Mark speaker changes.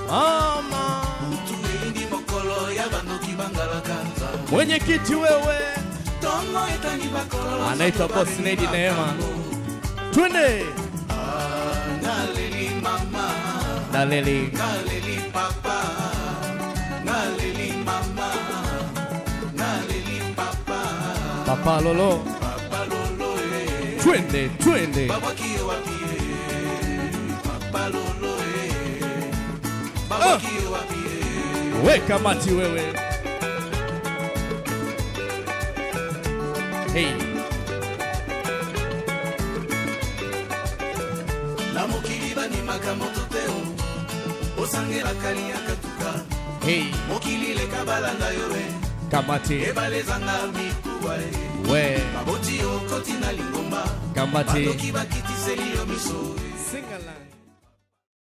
Speaker 1: Mama.
Speaker 2: Butu eyindi mokolo ya bandoki bangalaka nzambe.
Speaker 1: Mwenyekiti wewe.
Speaker 2: Tongo etangi bakolo.
Speaker 1: Anaitwa
Speaker 2: nzoto
Speaker 1: Boss
Speaker 2: balingi
Speaker 1: Lady Neema.
Speaker 2: makambo.
Speaker 1: Twende.
Speaker 2: Ah, naleli mama.
Speaker 1: Naleli.
Speaker 2: Naleli papa. Naleli mama. Naleli papa.
Speaker 1: Papa Lolo.
Speaker 2: Papa Lolo eh.
Speaker 1: Twende, twende.
Speaker 2: Babwaki ye wapi eh. Papa Lolo eh. Babwaki ye wapi eh.
Speaker 1: Weka mati wewe. Hey.
Speaker 2: Na mokili bandimaka moto te o osangelaka liaka tuka.
Speaker 1: Hey.
Speaker 2: Mokili leka balanda yo e.
Speaker 1: Kamati.
Speaker 2: Ebale ezanga mikuwa e.
Speaker 1: We.
Speaker 2: Baboti okoti na lingomba.
Speaker 1: Kamati.
Speaker 2: Bandoki bakitiseli yo miso e.
Speaker 1: Sing along.